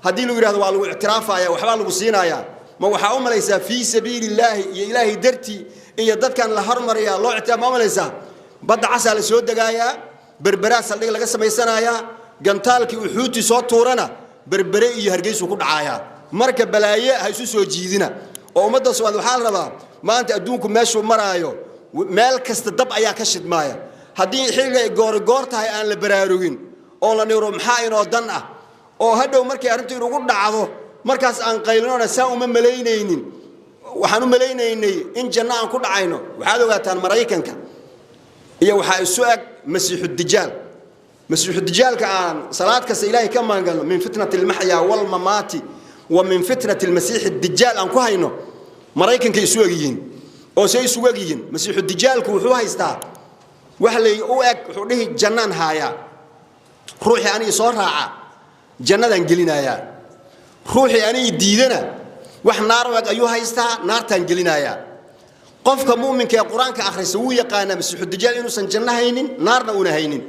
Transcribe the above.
Haddii lagu yidhahdo waa lagu ictiraafaya, waxbaa lagu siinayaa, ma waxaa u malaysaa fii sabiili illaahi iyo Ilaahay dartii iyo dadkan la hormarayaa loo ictiraaf? Ma u malaysaa? Badda Casaa la soo degaayaa, Berberaa saldhig laga samaysanayaa, gantaalkii Uxuuti soo tuurana Berbere iyo Hargeysuu ku dhacayaa. Marka balaaye ha isu soo jiidina oo ummadda Soomaaliya waxaa la rabaa, maanta adduunku meeshuu maraayo, meel kasta dab ayaa ka shidmaaya. Haddii xilliga ay goorigoor tahay aan la baraarugin oo la niro maxaa inoo dan ah, oo hadhow markay arrintu inugu dhacdo markaas aan qaylinona, saa uma malaynaynin, waxaan u malaynaynay in janno aan ku dhacayno. Waxaad ogaataan, Maraykanka iyo waxaa isu eg Masiixudijaal. Masiixudijaalka aan salaad kasta Ilaahay ka maangalno, min fitnati almaxyaa walmamaati wa min fitnati almasiixi dijaal aan ku hayno, Maraykanka isu eg yihiin. Oo say isugu eg yihiin? Masiixudijaalku wuxuu haystaa wax lay u eg, wuxuu dhihi jannaan haayaa, ruuxii anigi soo raaca jannadaan gelinayaa, ruuxii anigi diidana wax naar u eg ayuu haystaa, naartaan gelinayaa. Qofka mu'minka ee Qur-aanka akhrisa wuu yaqaanaa Masiixudijaal inuusan janno haynin, naarna uuna haynin.